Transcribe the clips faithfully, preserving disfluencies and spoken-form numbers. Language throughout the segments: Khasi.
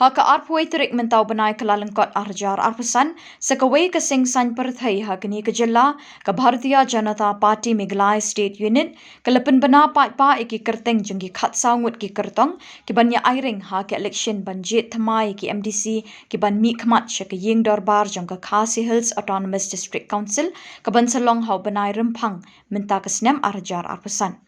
Ha ka arphew tarik mynta u bnai Kyllalyngkot arhajar arphew san, sa kawei ka seng saiñ pyrthei ha kane ka jylla, ka Bharatiya Janata Party Meghalaya State Unit, ka la pynbna paidbah ïa ki kyrteng jong ki khatsaw ngut ki kyrtong, ki ban ïa aireng ha ka election ban jied thymmai ïa ki M D C, ki ban mihkhmat sha ka ïing dorbar jong ka Khasi Hills Autonomous District Council, ka ban sa long ha u bnai Rymphang mynta ka snem arhajar arphew san.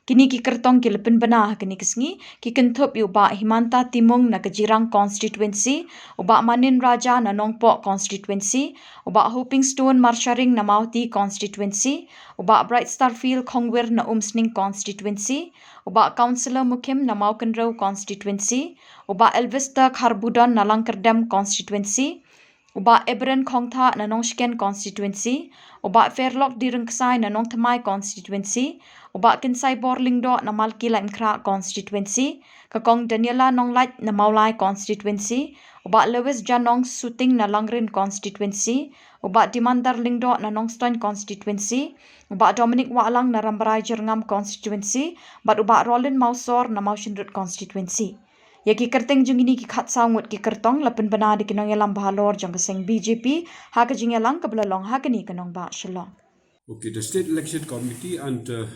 Kine ki kyrtong ki la pynbna ha kane ka sngi, ki kynthup ïa u Bah Himanta Timung na ka Jirang Constituency, u Bah Manin Raja na Nongpoh Constituency, u Bah Hoping Stone Marsharing na Mawti Constituency, u Bah Bright Starfield Khongwir na Umsning Constituency, u Bah Councillor Mukhim na Mawkynrew Constituency, u Bah Elvister Kharbudon na Langkyrdem Constituency, u Bah Ebren Khongtha na Nongshken Constituency, u Bah Fairlock D Ryngksai na Nongthymmai Constituency, u Bah Kynsaibor Lyngdoh na Malki Laitumkhrah Constituency, ka Kong Daniela Nonglait na Mawlai Constituency, u Bah Lewis Janong Suting na Langrin Constituency, u Bah Dimandar Lyngdoh na Nongstoiñ Constituency, u Bah Dominic Wahlang na Rambrai Jyrngam Constituency, bad u Bah Roland Mawsor na Mawshynrut Constituency. Ïa ki kyrteng jong kine ki khatsaw ngut ki kyrtong la pynbna da ki nongïalam bahalor jong ka seng B J P ha ka jingïalang kaba la long ha kane ka nongbah Shillong. Okay, the State Election Committee and, uh,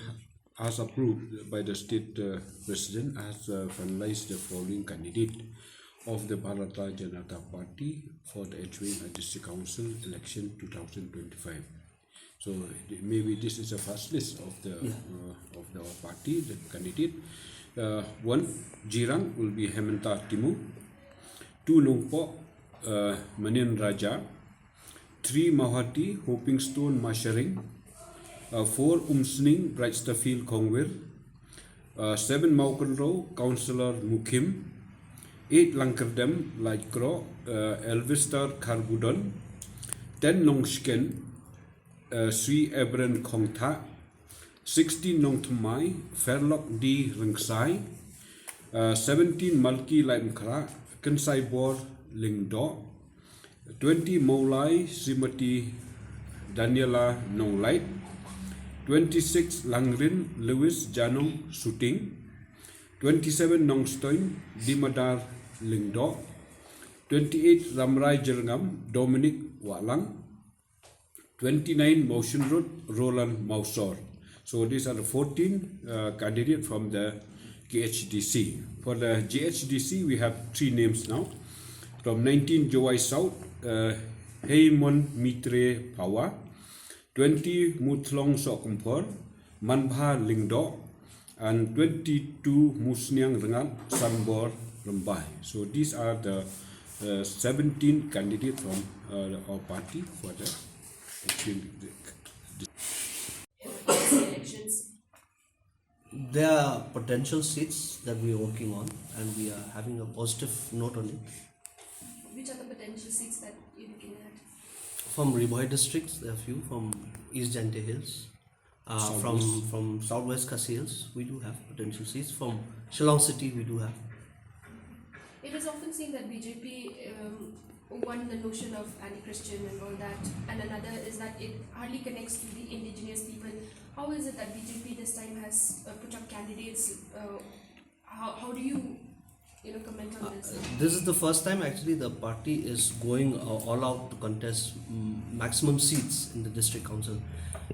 as approved by the state, uh, president, has, uh, finalized the following candidate of the Bharatiya Janata Party for the H Y A District Council election two thousand twenty-five. So th- maybe this is a first list of the, yeah, uh, of the party, the candidate. Uh, one, Jirang will be Hemanta Timung. Two, Nongpoh, uh, Manin Raja. Three, Mawhati, Hoping Stone Marsharing. Uh, four, Umsning, Bright Starfield Khongwir. Uh, seven, Mawkynrew, Councillor Mukhim. Eight, Langkyrdem, Laitkroh, uh, Elvister Kharbudon. Ten, Nongshken, uh, Sri Ebren Khongtha. Sixteen, Nongthymmai, Fairlock D Ryngsai. Uh, seventeen, Malki Laitumkhrah, Kynsaibor Lyngdoh. Twenty, Mawlai, Srimati Daniela Nonglait. Twenty-six, Langrin, Lewis Janong Suting. Twenty-seven, Nongstoiñ, Dimadar Lyngdoh. Twenty-eight, Rambrai Jyrngam, Dominic Wahlang. Twenty-nine, Mawshynrut, Roland Mawsor. So these are the fourteen, uh, candidate from the K H D C. For the G H D C, we have three names now. From nineteen, Jowai South, uh, Heimon Mitre Pawa. Twenty, Muthlong Sohkymphor, Manbha Lyngdoh, and twenty-two, Musniang Rngat, Sanbor Rymbai. So these are the, uh, seventeen candidates from, uh, our party for the elections. There are potential seats that we are working on, and we are having a positive note on it. Which are the potential seats that you're looking at? From Ri Bhoi districts, there are few. From East Jaintia Hills, uh, from, from Southwest Khasi Hills, we do have potential seats. From Shillong City, we do have. It is often seen that B J P, um, one, the notion of anti-Christian and all that, and another is that it hardly connects to the indigenous people. How is it that B J P this time has, uh, put up candidates? Uh, how, how do you, you know, comment on this? Uh, this is the first time actually the party is going, uh, all out to contest, mm, maximum seats in the district council,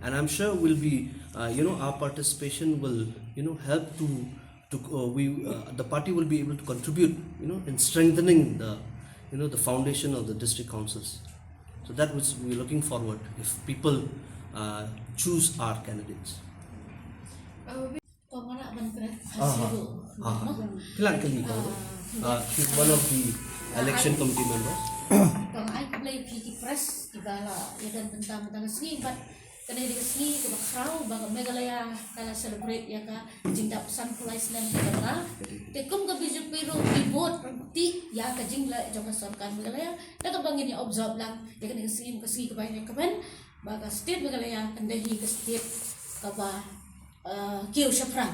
and I'm sure we'll be, uh, you know, our participation will, you know, help to to, uh, we, uh, the party will be able to contribute, you know, in strengthening the, you know, the foundation of the district councils. So that was, we're looking forward if people, uh, choose our candidates. Kong, nga lah ban kren. Ah, ah, ah. Phi lah kylli, Kong. Ah, she's one of the election committee members. Kong, ai khublei ïa phi ki press kiba la ïa don bynta mynta ka sngi, bad kane ka dei ka sngi kaba khraw ba ka Meghalaya ka la celebrate ïa ka jingdap sanphew lai snem ka jong ka. Te kum ka B J P ruh ngi bud ryntih ïa ka jingleh jong ka sorkar Meghalaya, da kaba ngin ïa observe lang ïa kane ka sngi, ka sngi kaba ïa kmen ba ka state Meghalaya kan dei hi ka state kaba, uh, kiew shaphrang.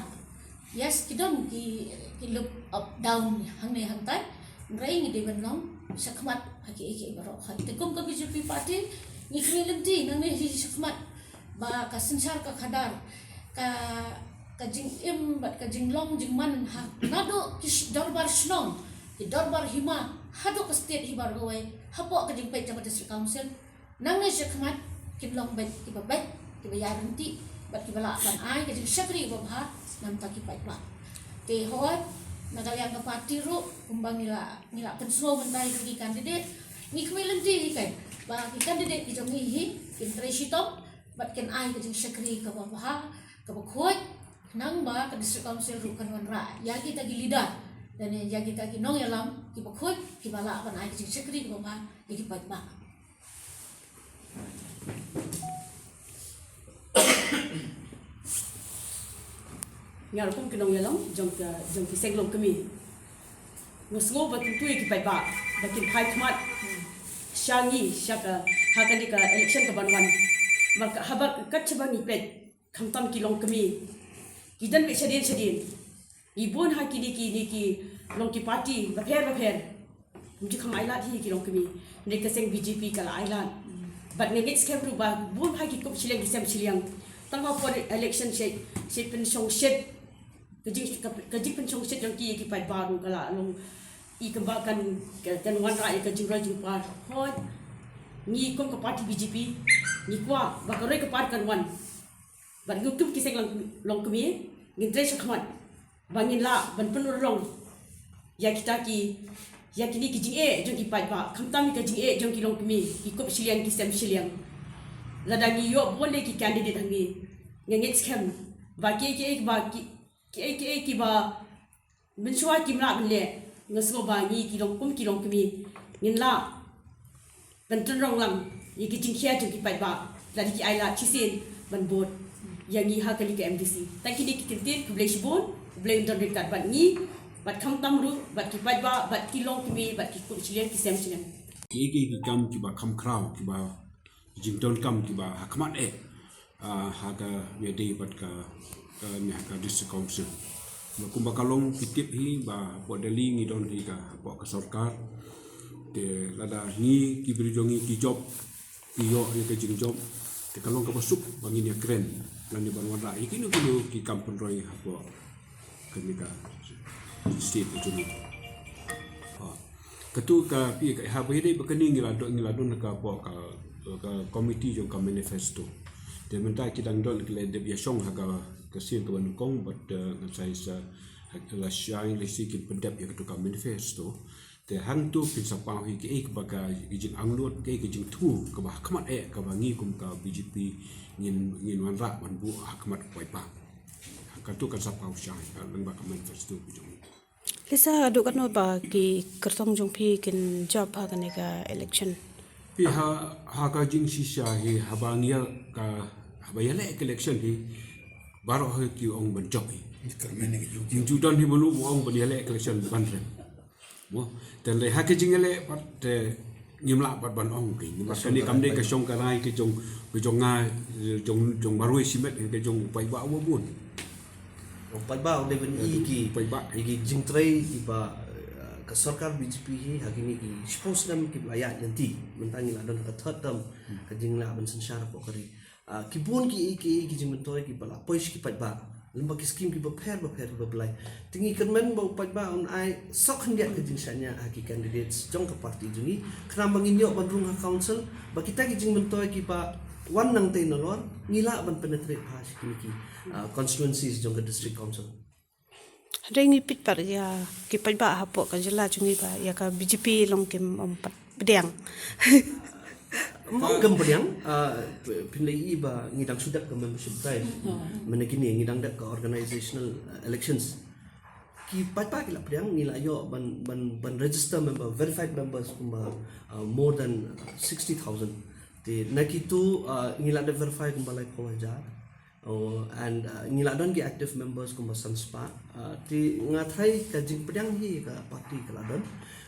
Yes, ki don ki, ki loop up down hangne hangtai. Hynrei ngi dei ban long shakhmat ha kiei kiei baroh. Te kum ka B J P party ngi khmih lynti nangne hi shakhmat ba ka synshar ka khadar, ka, ka jingim bad ka jinglong jingman ha naduh ki sh- dorbar shnong ki dorbar hima haduh ka state hi baroh kawei, hapoh ka jingpeit jong ka District Council, nangne shakhmat kin long beit kiba beit, kiba ïaryntih bad kiba lah ban ai ka jingshakri kaba bha na ka bynta ki paidbah. Te hooid, na ka liang ka party ruh, kumba ngi la, ngi la pynsngew mynta ïa ki candidate, ngi khmih lynti hi keiñ ba ki candidate ki jong ngi hi kin trei shitom bad kin ai ka jingshakri kaba bha, kaba khuid, khnang ba ka District Council ruh kan wanrah ïa kita ki leader, lane ïa kita ki nongïalam kiba khuid, kiba lah ban ai ka jingshakri kaba bha ïa ki paidbah. Nga ruh kum ki nongïalam jong ka, jong ki seng longkmie, nga sngew ba kyntu ïa ki paidbah ba kin phai khmat sha ngi, sha ka, ha kane ka election kaban wan. Namar ka, haba kat shaba ngi peit, khamtam ki longkmie, ki don beit shadien shadien. Ngi bun ha kine ki, kine ki long ki party bapher bapher. Ym ju kham ailad hi ki longkmie. Hynrei ka seng B J P ka la ailad. Bad nga ngeit skhem ruh ba bun ha ki kup shiliang ki sem shiliang, tang ha por election sha, sha pynshongshit, ka jing, ka, ka jingpynshongshit jong ki ïa ki paidbah ruh ka la long i kumba kan, kan wanrah ïa ka jingroi jingpar. Hooid, ngi kum ka party B J P ngi kwah ba ka roi ka par kan wan. Bad ngi kum ki seng long, longkmie, ngin trei shakhmat ba ngin lah ban pynurlong ïa kita ki, ïa kine ki jingeh jong ki paidbah, khamtam ïa ka jingeh jong ki longkmie, ki kup shiliang ki sem shiliang. Lada ngi ïoh bun lei ki candidate hangne, nga ngeit skhem ba kiei kiei ba ki, kiei kiei kiba mynshuwa kim lah ban leh, nga sngew ba ngi ki long kum ki longkmie ngin lah ban pynurlong lang ïa ki jingkhia jong ki paidbah lada ki ailad shisien ban vote ïa ngi ha kane ka M D C. Tang kine ki kyntien, khublei shibun, U Blei un don ryngkat bad ngi, bad khamtam ruh bad ki paidbah, bad ki longkmie, bad ki kup shiliang ki sem shiliang. Kiei kiei ki kam kiba kham khraw, kiba jingdonkam kiba ha khmat eh, ah, ha ka ïadei bad ka, ka ne ha ka District Council. Ba kumba ka long ki tip hi ba hapoh Delhi ngi don hi ka hapoh ka sorkar. Te lada ngi ki briew jong ngi ki jop, ki ïoh ïa ka jingjop, te ka long kaba suk ba ngin ïakren lane ban wanrah ïa kino kino ki kam pynroi hapoh kane ka state ka jong ngi. Ha. Katu ka phi ka, ha, ba ïadei ba kane ngi la don, ngi la don ka, hapoh ka, ka committee jong ka manifesto. Te mynta ki dang don ki la dep ïashong ha ka, ka sien kaba nyngkong bad, eh, ngan sa ïa sa, ha, la shai la shi kin pyndep ïa katu ka manifesto. Te hangtu phin sa paw hi kaei kaba ka, ka jingangnud, kaei ka jingthmu kaba ha khmat eh kaba ngi kum ka B J P ngin, ngin wanrah ban buh ha khmat u paidbah. Katu kan sa paw shai ha lyngba ka manifesto ka jong ngi. Lisa, haduh katno ba ki kyrtong jong phi kin jop ha kane ka election? Phi ha, ha ka jingshisha hi haba ngi ïa ka, haba ïaleh ka election hi, baroh hi ki ong ban jop hi. Ngi ju don hi mano ba ong ban ïaleh ka election ban rem. Mo, te hynrei ha ka jingïaleh pat te ngim lah pat ban ong ki. Namar kane kam dei ka shong ka rai ka jong, ka jong nga, jong, jong marwei shimet, ka jong u paidbah uba bun. U paidbah u dei ban i ki, paidbah, i ki jingtrei kiba, eh, ka sorkar B J P hi ha kine ki shiphew snem kiba ïaid lynti. Mynta ngi la don ha ka third term, ka jinglah ban synshar hapoh ka ri. Ah, ki bun ki, ki, ki jingmyntoi kiba la poi sha ki paidbah lyngba ki skim kiba pher bapher kiba blai. Te ngi kyrmen ba u paidbah un ai sawkhyndiat ka jingshaniah ha ki candidates jong ka party jong ngi, khnang ba ngin ïoh ban rung ha council, ba kita ki jingmyntoi kiba wan nangtei nalor ngi lah ban penetrate bha sha kine ki, ah, constituencies jong ka district council. Hynrei ngi peit pat ïa ki paidbah hapoh ka jylla jong ngi ba ïa ka B J P long kim ym pat pdiang. Ym ong kim pdiang, ah, phin lei i ba ngi dang shu dep ka membership drive. Mynne kine ngi dang dep ka organizational, ah, elections. Ki paidbah ki la pdiang, ngi la ïoh ban, ban, ban register member, verified members kumba, ah, more than sixty thousand. Te na kitu, ah, ngi la dep verify kumba laiphew hajar. Oh, and, uh, ngi la don ki active members kumba san spah. Uh, te nga tharai ka jingpdiang hi ka party ka la don.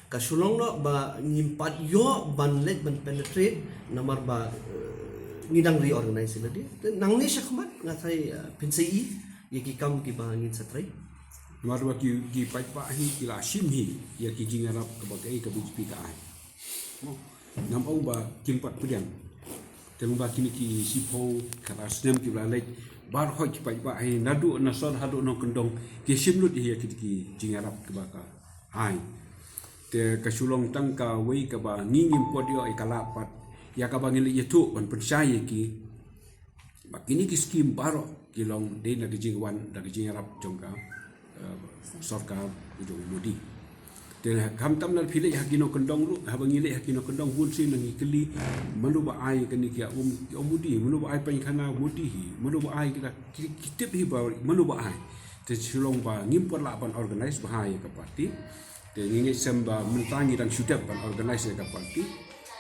Ka shu long noh ba ngim pat ïoh ban leit ban penetrate namar ba, uh, ngi dang reorganize lade. Te nangne shakhmat nga tharai, uh, phin sa i ïa ki kam kiba ngin sa trei. Namar ba ki, ki paidbah hi ki la shim hi ïa ki jingïarap kaba kaei ka B J P ka ai. Ngam ong ba kim pat pdiang. Te lyngba kine ki shiphew khatar snem kiba la leit, baroh ki paidbah hi naduh na sor haduh nongkyndong ki shim lut hi ïa kine ki jingïarap kiba ka ai. Te ka shu long tang kawei kaba ngi ngim pat ïoh ïa ka lad pat ïa kaba ngi la ïathuh ban pynshai ïa ki. Ba kine ki skim baroh ki long dei na ka jingwan da ka jingïarap jong ka, eh, sorkar jong Modi. Te khamtam lada phi leit ha ki nongkyndong ruh, haba ngi leit ha ki nongkyndong bun sien ngi kylli mano ba ai kane ki um, um Modi, mano ba ai painkhana Modi hi, mano ba ai kita, ki, ki tip hi ba mano ba ai. Te shu long ba ngim pat lah ban organize bha ïa ka party. Te ngi ngeit sem ba mynta ngi dang shu dep ban organize ïa ka party.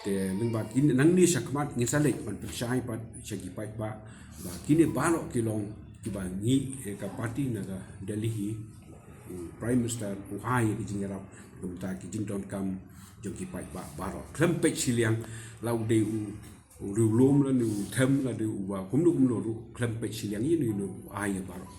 Te lyngba kine nangne shakhmat ngin sa leit ban pynshai pat sha ki paidbah ba kine baroh ki long kiba ngi ïa ka party na ka Delhi hi. U Prime Minister u ai ïa ki jingïarap kumta ki jingdonkam jong ki paidbah baroh. Khlem peit shiliang la u dei u, u riewlum lane u them lane u ba kumno kumno ruh khlem peit shiliang ïa u, u ai ïa baroh.